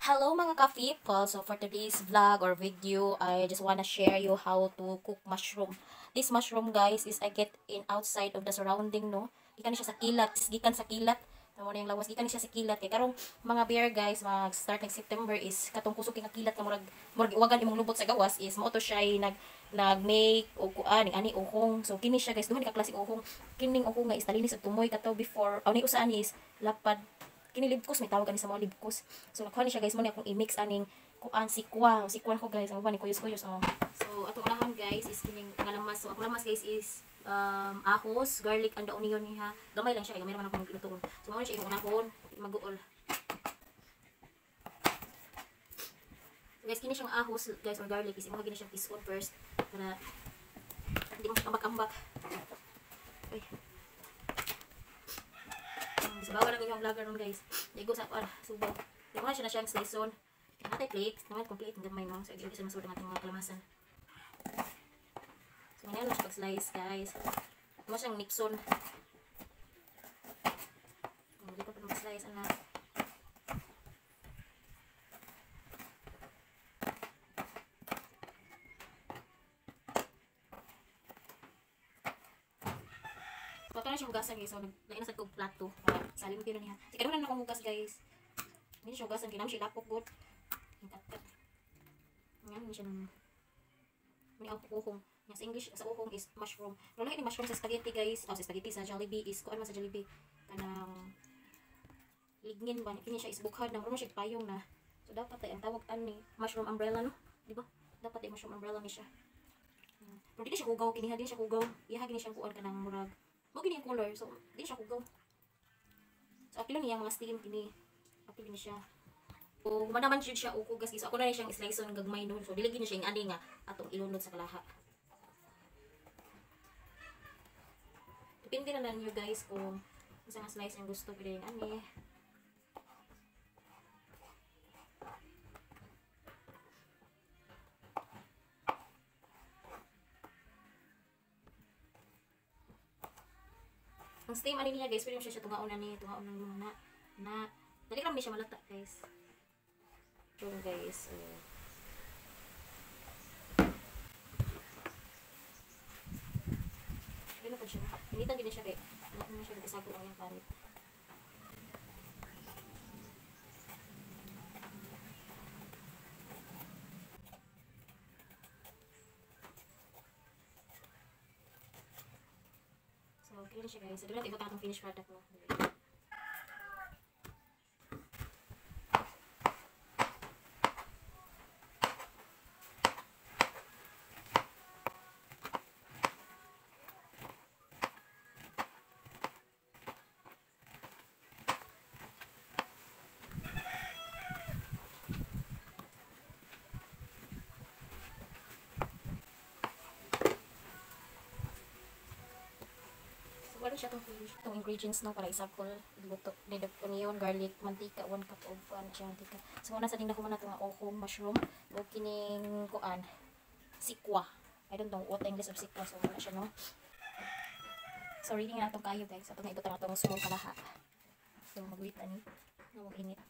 Hello mga ka-people! So for today's vlog or video, I just wanna share you how to cook mushroom. This mushroom, guys, is I get in outside of the surrounding, no? Gikan siya sa kilat, gikan sa kilat. Tamo na yung lawas, gikan siya sa kilat. Kay karong mga bear, guys, mag-start nag September is katong kusog kay nga kilat nga murag iwagan imong lubot sa gawas is mao to siya nag make og kuan ani uhong. So kini siya, guys, duha ni ka klase uhong. Kining uhong nga is talinis og tumoy kato before, aw ni usa ani is lapad. Kini libkos, may tawag ani sa mga libkos. So nakuha ni siya, guys, mo ni akong i-mix aning kuan sikwa. Sikwa ko, guys, ang uban ni kuyos-kuyos, oh. So atong unahan, guys, is kining nga lamas. So ang lamas, guys, is ahos, garlic and onion niya. Gamay lang siya, gamay man akong lutoon. So mo ni siya imong unahon, maguol. So guys, kini siyang ahos, guys, or garlic is imo gini siyang tison first para hindi mo ambak-ambak. Ay. Subawan ang inyong vlogger nun, guys. Ligo sa kuan, subaw. Yung siya na siyang slice on. Natay plate, naman complete ang gamay, no. So igil sa masud ang ating mga kalamasan. So ngayon na siya pag-slice, guys. Mo siyang nipson. Hindi pa mag-slice ana. So, ito na siya hugasan, guys. So, lain na sa kong plato. Para salim na niya. Si karon na akong hugas, guys. Hindi siya hugasan. Kinam siya lapok good. Kat-kat. Yan, hindi siya nang... May ang uhong. Yan, sa English, sa uhong is mushroom. Pero lahi ni mushroom sa spaghetti, guys. Oh, sa spaghetti, sa Jollibee is... Kuan man sa Jollibee. Kanang... Lignin ba? Kini siya is bukhad na. Meron siya payong na. So, dapat ay ang tawag ani mushroom umbrella, no? Di ba? Dapat ay mushroom umbrella ni siya. Pero di siya hugaw. Kiniha din siya hugaw. Iha gini siyang kuan kanang murag. Mo gini ang color, so di siya hugaw. So apilo niya mga steam kini. Apilo ni siya. So human naman jud siya og hugas. So ako na rin siyang slice on gagmay nun. So dili gini siya yung ani nga atong ilunod sa kalaha. Depende na lang niyo, guys, kung unsa nga slice ang gusto pwede yung ani. Ang steam ani niya, guys, pwede mo siya tungaon na ni, tungaon na na dali ra man siya malata, guys. So guys, dili na po siya. Initan gid siya kay na siya nagsago ang iyang panit. So, okay na siya, guys. So, doon natin ibutang atong finished product, no? Wala siya itong finish. Itong ingredients, no, para isakol luto. Need of onion, garlic, mantika, 1 cup of ano siya, mantika. So, muna sa ding nakuha na itong ohong mushroom. O kining kuan, sikwa. I don't know what the English of sikwa. So, wala siya, no. So, reading na itong kayo, guys. Ito na ibutang itong small kalaha. So, mag-wait ani. No, mag-init.